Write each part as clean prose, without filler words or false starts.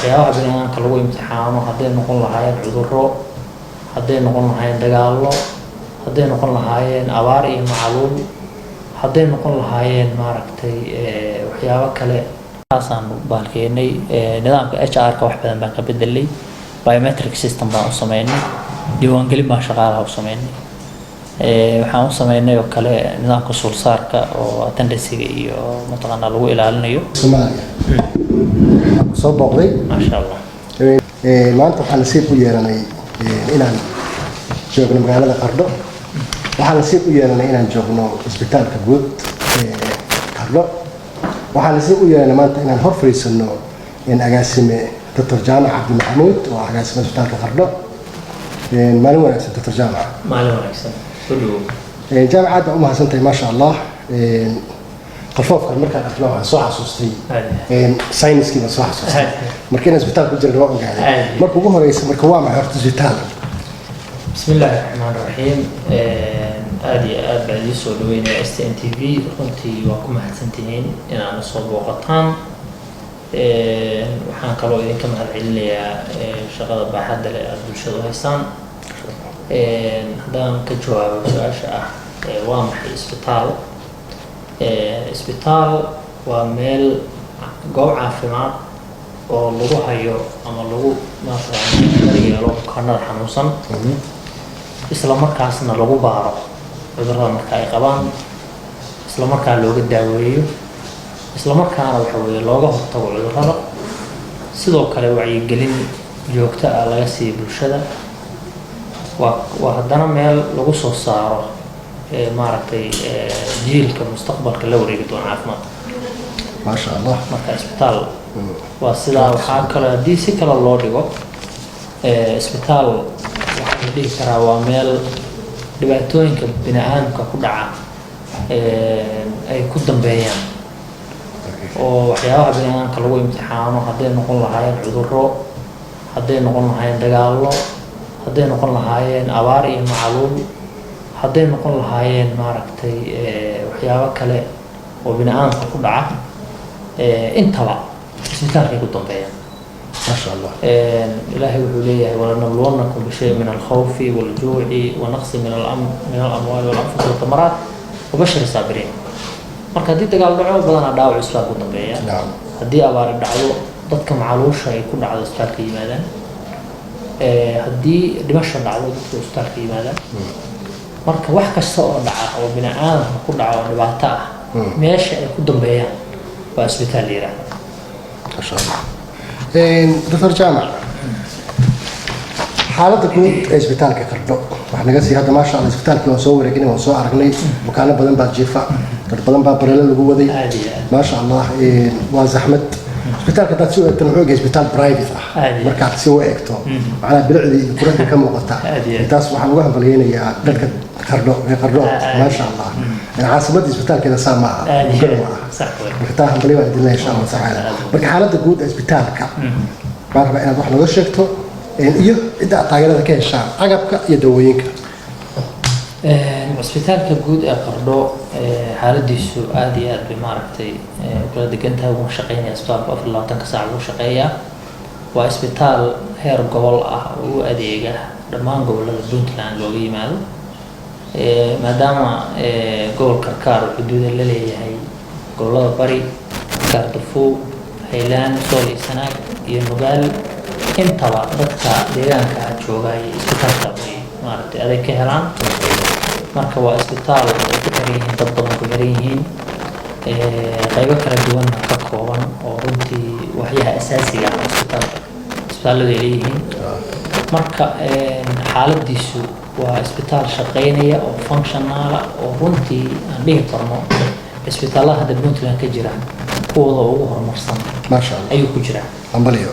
Waxyaabaha biniaadamka lagu imtixaamo, hadday noqon lahaayeen cudurro, hadday noqon lahaayeen dagaallo, hadday noqon lahaayeen abaar iyo macaluul, hadday noqon lahaayeen, maaragtay, waxyaabo kale, taasaan baalkeenay. Nidaamka HR-ka wax badan baan ka bedelay. Biometric system baan u sameynay, diiwaangelin baan shaqaalaha u sameynay. Waxaan u sameynay oo kale nidaamka suulsaarka oo attendance-ga iyo mataqaanaa lagu ilaalinayo. Soomaaliya waxaan ku soo booqday. Maasha Allah. Maanta waxaan nasiib u yeelanay inaan joogno magaalada Qardho. Waxaan nasiib u yeelanay inaan joogno isbitaalka guud ee Qardho. Waxaan nasiib u yeelanay maanta inaan hor fadhiisano agaasime Dr. Jaamac Cabdi Maxamuud oo ah agaasime isbitaalka Qardho. Maalin wanaagsan, Dr. Jaamac. Maalin wanaagsan, soo dhawow. Jaamac, aad baa u mahadsantahay, maasha Allah. Qalfoofkan markaan arkno waxaan soo xasuustay sayniskii baan soo xasuustay. Marka inaan isbitaal ku jiran waa ogaaday. Marka ugu horeysa, marka waa maxay horta isbitaal? Bismi illaahi raxmaan raxiim. Aada iyo aad baan idiin soo dhaweynaya STN TV. Runtii waa ku mahadsantihiin inaad soo booqataan. Waxaan kaloo idinka mahad celinayaa shaqada baaxadda leh aada bulshada u haysaan. Haddaan ka jawaabo su-aasha ah waa maxay isbitaal? Isbitaal waa meel, goob caafimaad oo lagu hayo ama lagu mataqaana daryeelo bukaanada xanuunsan, isla markaasna lagu baaro cudurrada marka ay qabaan, isla markaa looga daaweeyo, isla markaana waxa weeye looga hortago cudurrada. Sidoo kale wacyigelin joogto ah laga siiyo bulshada. Waa haddana meel lagu soo saaro, maaragtay, jiilka mustaqbalka la wareegi doona caafimaadka. Maasha Allah. Marka isbitaal waa sidaa. Waxaa kaloo haddii si kale loo dhigo, isbitaal waxaa la dhihi karaa waa meel dhibaatooyinka bini aadamka ku dhaca ay ku dambeeyaan, oo waxyaabaha bini aadamka lagu imtixaano, hadday noqon lahaayeen cudurro, hadday noqon lahaayeen dagaallo, hadday noqon lahaayeen abaar iyo macaluul, hadday noqon lahaayeen, maaragtay, waxyaabo kale oo bini aadamka ku dhaca, intaba isbitaalkay ku dambeeyaan. Maasha Allah. Ilaahay wuxuu leeyahay: ولنبلونكم بشيء من الخوف والجوع ونقص من الأموال والأنفس والثمرات وبشر الصابرين. Marka haddii dagaal dhaco, badanaa dhaawac isbitaalka ku dambeeya. Haddii abaari dhacdo, dadka macaluusha ay ku dhacdo isbitaalka yimaadaan. Haddii dhimasho dhacdo, dadka isbitaalka yimaadaan. Marka wax kasta oo dhaca oo bini aadamka ku dhaca oo dhibaato ah, meesha ay ku dambeeyaan waa isbitaal la yiraahdo. Maasha Allah. Doctor Jaamac, xaaladda guud ee isbitaalka Qardho waxaa naga sii. Hadda, maasha Allah, isbitaalkii waan soo wareegnay, waan soo aragnay. Bukaano badan baa jiifa, dad badan baa bareelo lagu waday. Aad iyo aad. Maasha Allah, waa zaxmad. Isbitaalka haddaad si u eegto, wuxuu egyahay isbitaal private ah. Aad iyo aad. Markaad si u eegto, macnaha bilicdii iyo quruxdii ka muuqata. Aad iyo aad. Taas waxaan uga hambalyeynayaa dadka Qardho, reer Qardho. Aad. Maasha Allah, caasimadda isbitaalkeeda saa ma aha. Aad iyo Garow aad. ah. Sax wey. Marka taa hambalyo baan idin leeyahay, insha Allahu tacaala. Marka xaaladda guud ee isbitaalka baan rabaa inaad wax nooga sheegto, iyo cidda aad taageerada ka heshaan, agabka iyo dawooyinka. Cisbitaalka guud ee Qardho, xaaladiisu aad iyo aad bay, maaragtay, u kala degan tahay. Wuu shaqeynaya isbitaalku, 24-ka saac buu shaqeeyaa. Waa isbitaal heer gobol ah oo u adeega dhammaan gobolada Puntland looga yimaado. Maadaama gobol Karkaar uu xuduuda la leeyahay gobolada Bari, Gaardafo, Haylaan, Sool iyo Sanaag iyo Nugaal, intaba dadka deegaanka jooga ay isbitaalka ay, maaragtay, adeeg ka helaan. Marka waa isbitaal ay ku xiran yihiin, dad badan ku xiran yihiin, qaybo kala duwanna ka kooban, oo runtii waxyaha asaasiga ah isbitaalka isbitaalladu ay leeyihiin. Marka xaaladiisu waa isbitaal shaqeynaya oo functional ah, oo runtii aan dhihi karno isbitaallada hadda Puntland ka jira kuwooda ugu horumarsan Maasha Allah. ayuu ku jiraa. Hambalyo,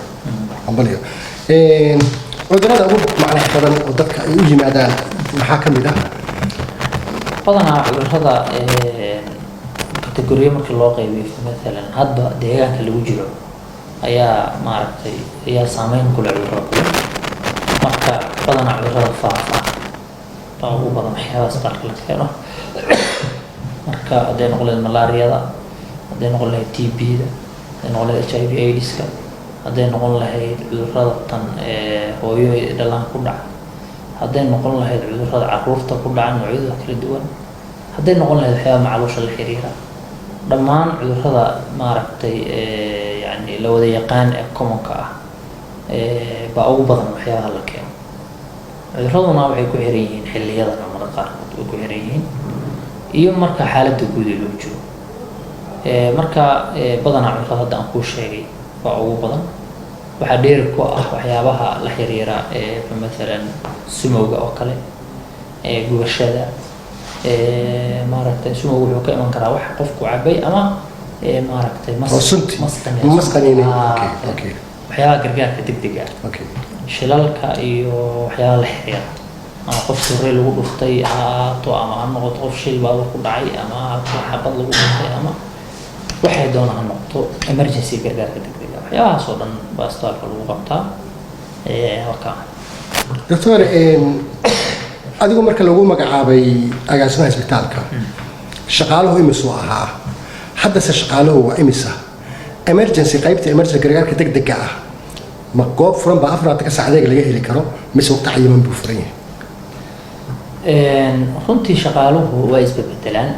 hambalyo. Cudurrada ugu macnaha badan oo dadka ay u yimaadaan maxaa ka mid ah? Badanaa cudurrada category markii loo qaybiyo, mathalan hadba deegaanka lagu jiro ayaa, maaragtay, ayaa saameyn ku leh cudurrada kule. Marka badanaa cudurrada faafa baa ugu badan waxyaabaha isbitaalka la keeno. Marka hadday noqon lahayd malaariyada, hadday noqon lahayd TB-da, hadday noqon lahayd HIV AIDS-ka. Hadday noqon lahayd cudurrada tan hooyo dhalaan ku dhaca, hadday noqon lahayd cudurrada caruurta ku dhaca noocyadooda kala duwan, hadday noqon lahayd waxyaaba macluusha la xiriira, dhammaan cudurrada maaragtay yani la wada yaqaan ee commonka ah baa ugu badan waxyaabaha la keeno. Cuduraduna waxay ku xiran yihiin xilliyadana, marka qaarkood way ku xiran yihiin iyo marka xaaladda guud ee lagu jiro. Marka badanaa cudurrada hadda aan kuu sheegay baa ugu badan. Waxaa dheeri ku ah waxyaabaha la xiriira mathalan sumowga oo kale, gubashada. Maaragtay, sumowga wuxuu ka iman karaa wax qofku cabay ama maaragtay mas Oo sunti. Mas qaniinay. Mas qaniinay. Waxyaabaha gargaarka degdega ah, shilalka iyo waxyaabaha la xiriira, ama qof surey lagu dhuftay ha ahaato, ama ha noqoto qof shil baabuur ku dhacay, ama ha ahaato xabad lagu dhuftay, ama waxay doona ha noqoto, emergency, gargaarka degdega, waxyaabahaas oo dhan baa isbitaalka lagu qabtaa. Waa kaa. Doctor, adigu marka lagu magacaabay agaasimaha isbitaalka, shaqaaluhu imisuu ahaa? Haddase shaqaaluhu waa imisa? Emergency, qaybta emergency, gargaarka degdega ah, ma goob furan baa 24-ka saac adeeg laga heli karo, mise waqti cayiman buu furan yahay? Runtii shaqaaluhu waa isbebedelaan,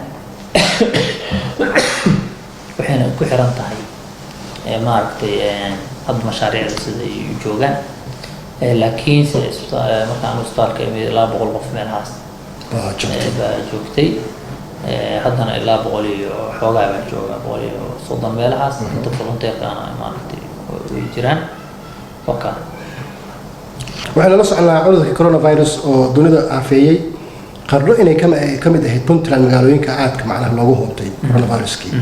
waxayna ku xiran tahay maaragtay hadda mashaariicda sida ay u joogaan. Laakiinse markaan isbitaalka imid ilaa 100 qof meelahaas baa joogtay. Baa joogtay. Haddana ilaa 100 iyo xoogaa baa jooga, 130 meelahaas. Inta volunteerkana maaragtay way jiraan, waka. Waxaynu la soconaa cudurka coronavirus oo dunida aafeeyey, Qardho inay ka mid ahayd Puntland magaalooyinka aadka macnaha loogu hoobtay coronaviruskii.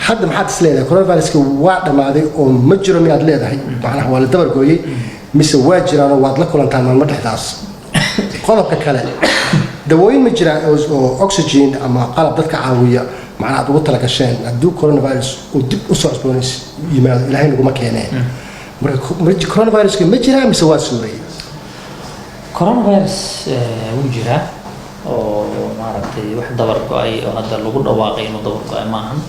Hadda maxaad is leedahay? Coronaviruskii waa dhammaaday oo ma jiro miyaad leedahay, macnaha waa la dabar gooyey, mise waa jiraanoo waad la kulantaan maalmo dhexdaas? Qodobka kale, dawooyin ma jiraan oo oxygen ama qalab dadka caawiya, macnaha aad ugu talagasheen hadduu coronavirus uu dib usoo cusboonays yimaado? Ilaahay naguma keenee. Marka coronaviruska ma jiraa mise waa suuray? Coronavirus wuu jiraa oo maaragtay wax dabar go-ay oo hadda lagu dhawaaqay inuu dabar go-ay maahan.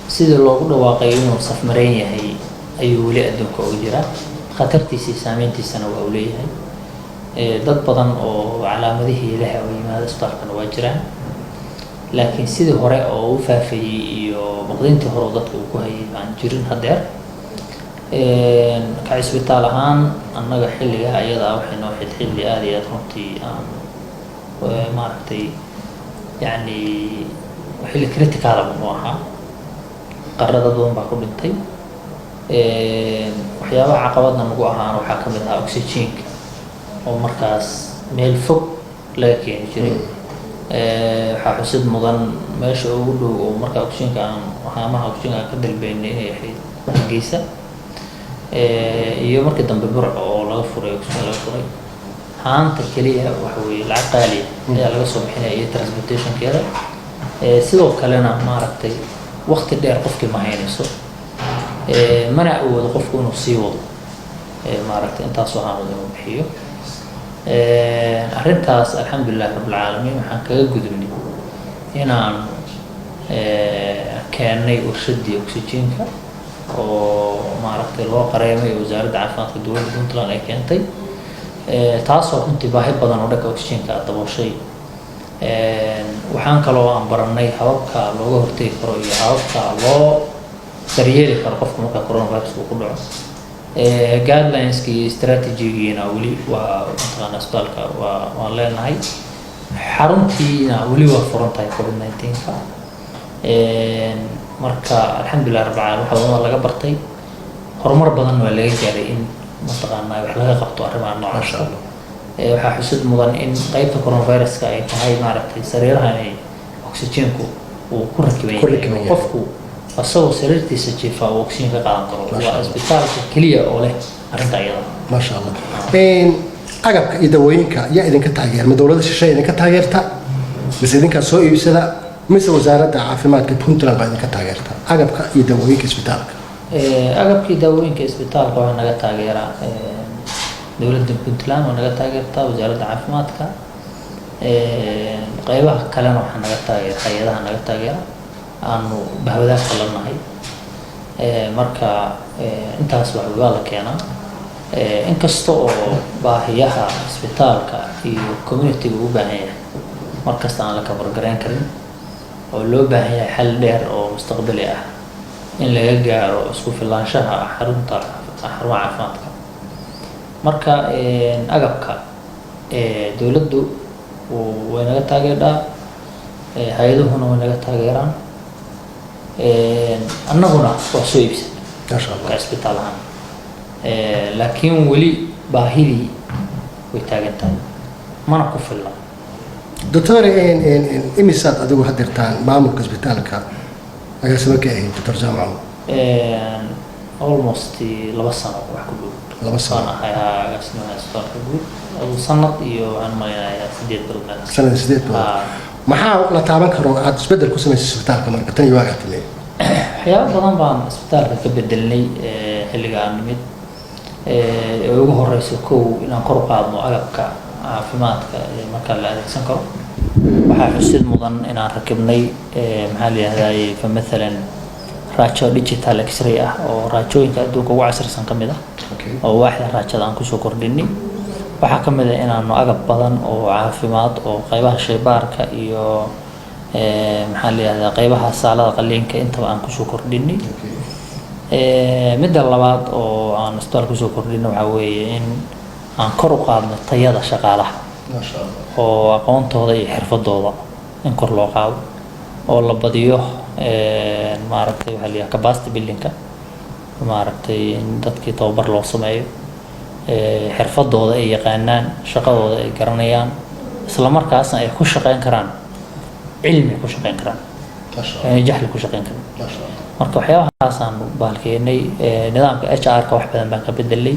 Sidii loogu dhawaaqay inuu safmareen yahay ayuu weli adduunka uga jiraa. Khatartiisa iyo saameyntiisana waa uu leeyahay. Dad badan oo calaamadihii leh oo yimaada isbitaalkana waa jiraan, laakiin sidii hore oo u faafayey iyo baqdintii hore oo dadka uu ku hayay baan jirin haddeer. Ka cisbitaal ahaan annaga xilligaa ayadaa waxay noo xid xilli aada iyo aada runtii aan maaragtay yacni xilli critical buu ahaa. Qardho dad badan baa ku dhintay. Waxyaabaha caqabadna nagu ahaana waxaa ka mid ahaa oxygenka oo markaas meel fog laga keeni jiray. Waxaa xusid mudan meesha ugu dhow oo markaa oxygenka aan haamaha oxygenka aan ka dalbeynay inay ahayd Hargeysa, iyo markii dambe Burco oo laga furay oxygen laga furay. Haanta keliya waxa weeye lacag qaaliya ayaa laga soo bixinaya iyo transportationkeeda. Sidoo kalena maaragtay waqti dheer qofkii ma haynayso, mana awoodo qofku inuu sii wado maaragtay intaasoo haamad inuu bixiyo. Arrintaas alxamdulilahi rabbilcaalamiin waxaan kaga gudubnay inaan keennay warshadii oxygenka oo maaragtay loo qareemay wasaaradda caafimaadka dowladda Puntland ay keentay, taasoo runtii baahi badan oo dhanka oxygenka dabooshay. Waxaan kaloo aan baranay hababka looga hortegi karo iyo hababka loo daryeeli karo qofka marka coronavirus uu ku dhaco. Guidelines-ki iyo strategy-giina weli waa mataqaana isbitaalka waan leenahay, xaruntiina weli waa furan tahay COVID-19-ka. Marka alxamdulilah rabbil caalamiin, wax badan waa laga bartay, horumar badan waa laga gaaray in mataqaanaa wax laga qabto arrimaha noocaas. Waxaa xusid mudan in qeybta coronaviruska ay tahay maaragtay sariiraha inay oxygenku uu ku rakiban yahay, qofku asagoo sariirtiisa jiifa uu oxygen ka qaadan karo. Waa isbitaalka keliya oo leh arrinta iyada. Maasha Allah. Agabka iyo dawooyinka yaa idinka taageera? Ma dowladda shisheeye idinka taageerta, mise idinkaa soo iibsada, mise wasaaradda caafimaadka Puntland baa idinka taageerta agabka iyo dawooyinka isbitaalka? Agabkii daawooyinka isbitaalka waxaa naga taageera dowladda Puntland, waa naga taageertaa wasaaradda caafimaadka. Qeybaha kalena waxaa naga taageera hay-adaha naga taageera aanu bahwadaagka la nahay. Marka intaas wax waa la keenaa. Inkasta oo baahiyaha isbitaalka iyo community-ga u baahan yahay markasta aan la cover garayn karin, oo loo baahan yahay xal dheer oo mustaqbali ah in laga gaaro isku filaanshaha xarunta, xarumaha caafimaadka. Marka agabka dowladdu way naga taageerdhaa, hay-aduhuna way naga taageeraan, annaguna waa soo iibsan Maasha Allah. Ka isbitaal ahaan. Laakiin weli baahidii way taagan tahay, mana ku filna. Doctor, imisaad adigu hadirtaan maamulka isbitaalka agaasimo ka ahayd, Doctor Jaamaco? Almost 2 sano wax ku dhow. 2 sano. Waan ahay agaasimaha isbitaalka guud, adu sanad iyo waxaan malaynayaa 8 bilood meelahaas. Sanad 8 bilood. Haa. Maxaa la taaban karo aad isbeddel ku samaysay isbitaalka marka tan iyo waagaa timid? Waxyaabo badan baan isbitaalka ka bedelnay xilliga aan nimid. Ee ugu horeyso kow inaan kor u qaadno agabka caafimaadka ee marka la adeegsan karo. Waxaa xusid mudan inaan rakibnay, maxaa la yihahdaa, fa mathalan raajo digital x-ray ah oo raajooyinka adduunka ugu casrisan ka mid ah oo waaxda raajada aan kusoo kordhinay. Waxaa ka mid ah inaanu agab badan oo caafimaad oo qaybaha shaybaarka iyo maxaa la yihahdaa, qaybaha saalada qaliinka intaba aan kusoo kordhinay. Midda labaad oo aan isbitaal kusoo kordhino waxaa weeye in aan kor u qaadno tayada shaqaalaha Maasha Allah. oo aqoontooda iyo xirfadooda in kor loo qaado oo la badiyo, maaragtay, waxaa la yidhaha capacity building-ka, maaragtay, in dadkii tababar loo sameeyo, xirfadooda ay yaqaanaan, shaqadooda ay garanayaan, isla markaasna ay ku shaqeyn karaan cilmi, ku shaqeyn karaan, Maasha Allah. aanay jahli ku shaqeyn karin. Maasha Allah. Marka waxyaabahaasaan bahalkeenay. Nidaamka HR-ka wax badan baan ka bedelay,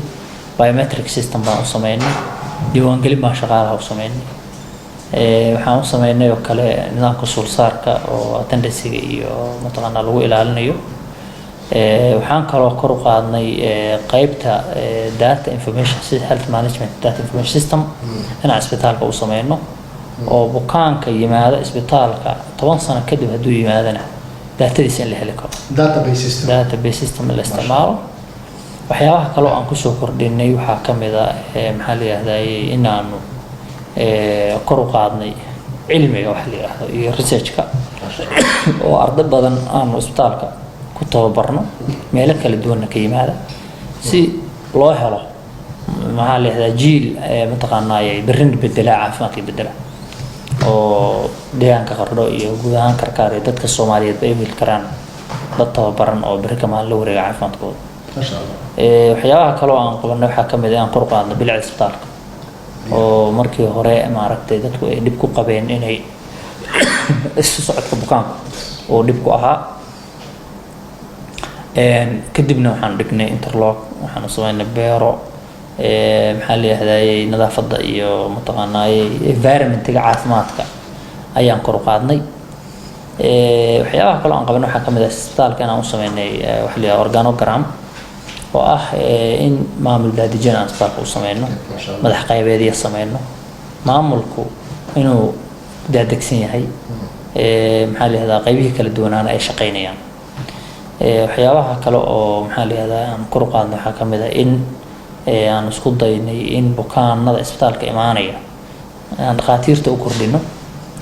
biometric system baan u sameynay, diiwaangelin baan shaqaalaha u sameynay. Waxaan u sameynay oo kale nidaamka suulsaarka oo attendancy-ga iyo mataqaanaa lagu ilaalinayo. Waxaan kaloo kor u qaadnay qeybta data information, health management data information system inaan isbitaalka u sameyno, oo bukaanka yimaada isbitaalka 10 sano kadib hadduu yimaadana datadiisa in la heli karo. Database system. Database system in la isticmaalo. Waxyaabaha kale oo aan kusoo kordhinay waxaa ka mid a, maxaa la yihahdaa, inaanu kor u qaadnay cilmiga waxa la yidhaahdo iyo researchka, oo arday badan aanu isbitaalka ku tababarno, meelo kala duwanna ka yimaada, si loo helo, maxaa la yihahdaa, jiil mataqaanaaye berrin bedela caafimaadka, bedela oo deegaanka Qardho iyo guud ahaan Karkaar iyo dadka Soomaaliyeed ba ay heli karaan dad tababaran oo berri kamaan la wareega caafimaadkooda. Maasha Allah. Waxyaabaha kaloo aan qabanay waxaa ka mid ah inaan kor u qaadno bilicda isbitaalka, oo markii hore, maaragtay, dadku ay dhib ku qabeen inay isu socodka bukaanku uu dhib ku ahaa. Kadibna waxaan dhignay interlock, waxaan sameynay beero, maxaa la yihahdaa, nadaafadda iyo mataqaanaaye environmentiga caafimaadka ayaan kor u qaadnay. Waxyaabaha kaloo aan qabanay waxaa ka mid ah isbitaalka inaan u sameynay waxa la yihahdo organogram, oo ah in maamul daadijin aan isbitaalka u sameyno. Masha Allah. Madax qaybeedya sameyno, maamulku inuu daadegsan yahay, maxaa la yihahdaa, qaybihii kala duwanaana ay shaqeynayaan. Waxyaabaha kale oo, maxaa la yihahdaa, aan kor u qaadnay waxaa ka mid ah in aan isku daynay in bukaanada isbitaalka imaanaya aan dhakhaatiirta u kordhino,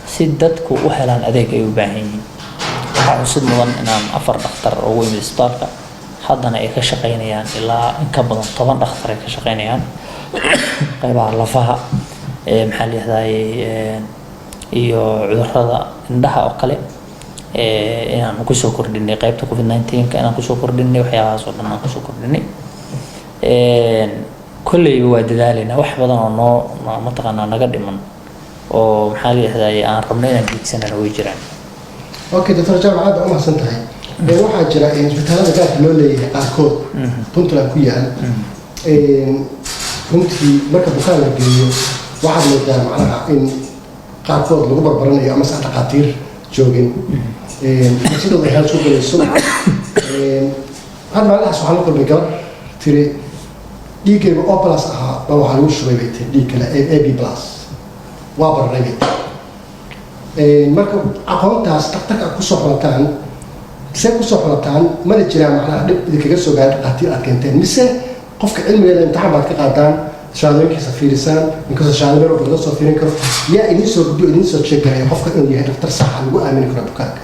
si dadku u helaan adeeg ay u baahan yihiin. Waxaa xusid mudan inaan afar dhakhtar ugu imid isbitaalka, haddana ay ka shaqeynayaan ilaa in ka badan 10 dhakhtar ay ka shaqeynayaan qaybaha lafaha, maxaa la yihahdaa, iyo cudurrada indhaha oo kale, inaan kusoo kordhinay qaybta COVID-19 inaan kusoo kordhinay, waxyaabahaas oo dhan aan kusoo kordhinay. Kolleyba waa dadaalaynaa, wax badan oo noo mataqaanaa naga dhiman oo, maxaa la yihahdaa, aan rabno inaan hiigsanana way jiraan. Okay, Doctor Jaamac, aad baa umahadsan tahay. Waxaa jira isbitaalada gaarka loo leeyahay qaarkood Puntland ku yaal. Runtii marka bukaan la geeyo waxaad moodaa macnaha in qaarkood lagu barbaranayo ama se dhakhaatiir joogin, sidooda ay halis u galayso. Had maalinahaas waxaan la kulmay gabar tiri dhiiggayga O plus ahaa baa waxaa lagu shubay, bay tiri, dhiig kale AB plus, waa bararay, bay tiri. Marka aqoontaas dhakhtarka aad kusoo xulataan See kusoo xulataan? Mana jiraan macnaha dhib idinkaga soo gaaray dhakhaatiir aad keenteen, mise qofka cilmigeeda imtixaan baad ka qaadaan, shahaadooyinkiisa fiirisaan, inkastoo shahaado meel walba laga soo fiirin karo? Yaa idiin soo gudbiyo, idiin soo check gareeya qofka inuu yahay dhaktar saxa lagu aamini karo bukaanka?